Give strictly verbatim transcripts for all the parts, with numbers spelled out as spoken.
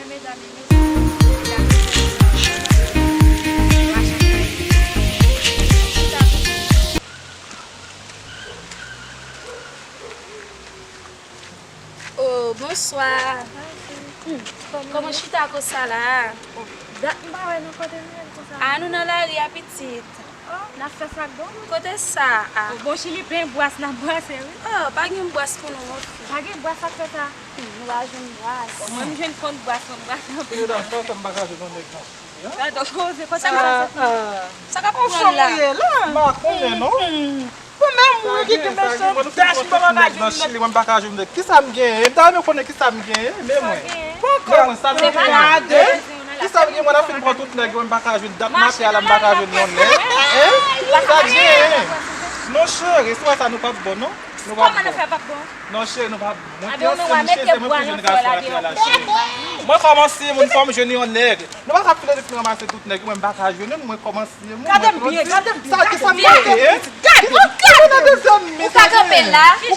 Medam e mesye, medam e mesye, machann. Oh, bonswa. Hmm, kòman chita konsa la? Dat m pa wè nou, kote nou ye konsa? A, nou nan lari a, pitit. Oh, n ap fè sa k bon. Kote sa a? Oh, bon, Chili pen bwas n ap brase, wi. Oh, pa gen bwas pou nou, mon fi. Pa gen bwas ap fè sa? Hmm, nou pa jwenn bwas. Bon, mwen, m jwenn konn bwas, konn bwas anpil. Medam, sa fè m pa ka jwenn yon nèg nan Chili, an? Gade, koze, kote m pase pou nou? Sa k ap pran la? M pa konnen, non. Hmm. Bon, men mwen ki gen mechan dach, mwen pa ka jwenn nèg nan Chili, mwen pa ka jwenn nèg. Kisa m genyen? M ta renmen konnen kisa m genyen, men mwen. Men mwen, sa m genyen? Kisa m genyen? Mwen ta fin pran tout nèg yo, m pa ka jwenn dat mache a la, m pa ka jwenn yon nèg. Hein? Sa k genyen? Non, cheri, se pa sa, nou p ap bon, non. Nou p ap bon. Non, cheri, nou p ap bon. Mwen ki ansyen, m cheri, se mwen ki jenerasyon atè la, cheri. Mwen kòm ansyen moun, fò m jwenn yon nèg. Nou pa ka file de fin ranmase tout nèg yo, mwen m pa ka jwenn youn, mwen kòm ansyen moun, mwen grandi. Sa ki sa m manke, hein? Ou ka kanpe la. Ou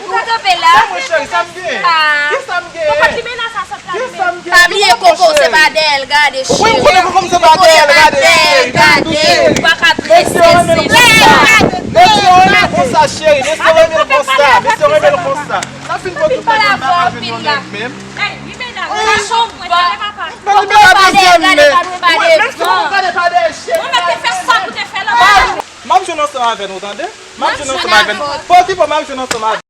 ka kanpe la. Mwen, mwen cheri, sa m genyen? Kisa m genyen? Kisa m genyen? Pa bliye koko se pa dèyè l gade, cheri. Ou konn koko m se pa dèyè l gade, cheri. Gade, ou pa ka blese se. Mesye yo renmen l konsa, cheri. Mesye yo renmen l konsa. Mesye yo renmen l konsa. N ap fin pran tout nèg, m pa ka jwenn yon nèg menm. Mwen, mwen pa dezyèm, men. Mwen, men si mwen gade pa dèyè, cheri. M ap jwenn ansanm avè nou, tande? M ap jwenn ansanm avè nou. Pa okipe w, m ap jwenn ansanm avè nou.